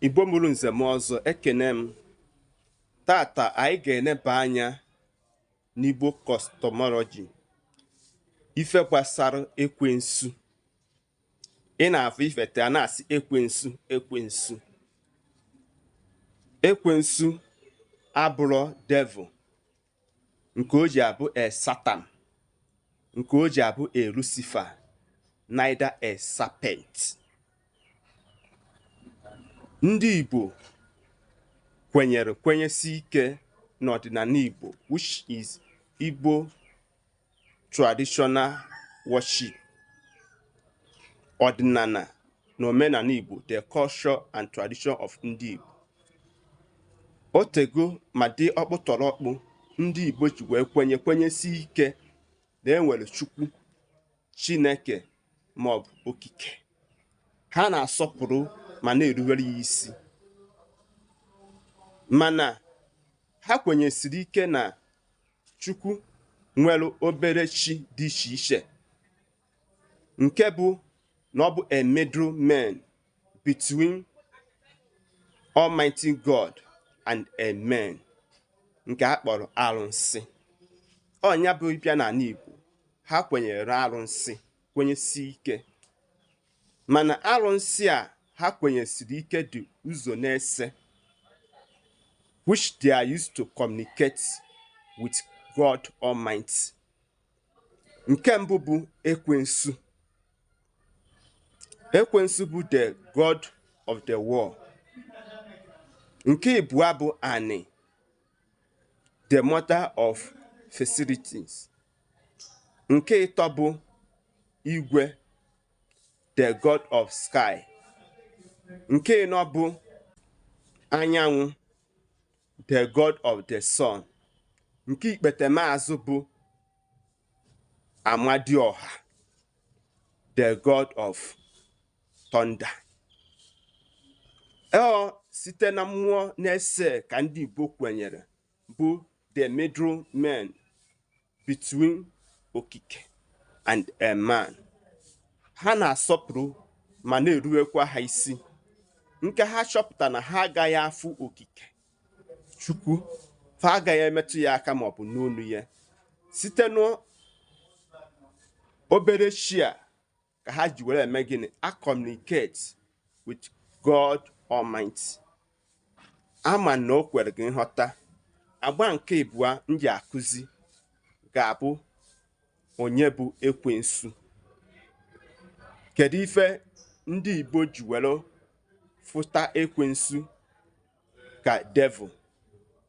Igbo mụrụ nze m ọzọ, ekene m. Tata anyị ga-eneba anya n'Igbo cosmology, ife gbasara ekwensu. Ị na-afụ ifete a na-asị ekwensu, ekwensu, ekwensu abụrọ devil, nke o ji abụ a Satan, nke o ji abụ a Lucifer, neither a serpent. Ndị Igbo kwenyere, kwenyesi ike n'ọdịnala Igbo, which is Igbo traditional worship, ọdịnala na omenala Igbo, the culture and tradition of ndị Igbo. Otego ma dị ọkpụtọrọkpụ ndị Igbo ji wee kwenye, kwenyesi ike na enwere Chukwu, Chineke maọbụ Okike ha na-asọpụrụ ma na-erubere ya isi. Mana ha kwenyesiri ike na Chukwu nwere obere chi dị iche iche, nke bụ na ọ bụ a middle man between Almighty God and a man, nke a kpọrọ arụnsị. Ọnya bụ ịbịa n'ala Igbo, ha kwenyere arụnsị, kwenyesi ike. Mana arụnsị a ha kwenyesiri ike dị ụzọ na-ese, which they are used to communicate with God Almighty. Nke mbụ bụ ekwensu. Ekwensu bụ the god of the war. Nke ịbụọ bụ Ani, the mother of fertilities. Nke ịtọ bụ Igwe, the god of sky. Nke ịnọ bụ Anyanwụ, the god of the sun. Nke ikpetemazụ bụ Amadioha, the god of thunder. Ọ site na mmụọ na-ese ka ndị Igbo kwenyere bụ the middle man between Okike and a man. Ha na-asọpụrụ ma na-eruwekwa ha isi, nke ha chọpụta na ha agaghị afụ Okike Chukwu, fa agaghị emetụ ya aka maọbụ n'onu ya. Site n'obere chi a ka ha ji were eme gịnị? A communicate with God Almighty. Ama na o kwere gị nghọta. Agba nke ịbụa m ji akụzi ga-abụ onye bụ ekwensu, kedu ife ndị Igbo ji were fụta ekwensu ka devil,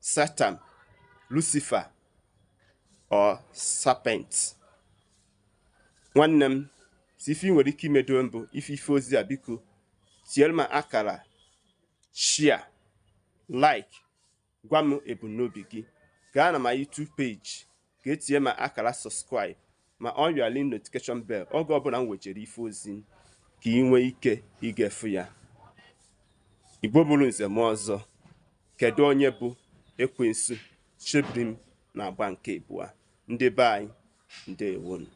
Satan, Lucifer or serpent. Nwanne m, si ife ị nwere ike imedo mbụ ife ife ozi a, biko tinyere m akara share, like, gwa m ebumnobi gị. Gaa na my YouTube page ka etinye m akara subscribe ma on your link notification bell. Oge ọbụla m wejere ife ozi, ka ị nwee ike igefu ya. Igbo bụrụ nze m ọzọ, kedu onye bụ ekwensu? Chebiri m na agba nke abụọ. Ndị be anyị, ndewonu.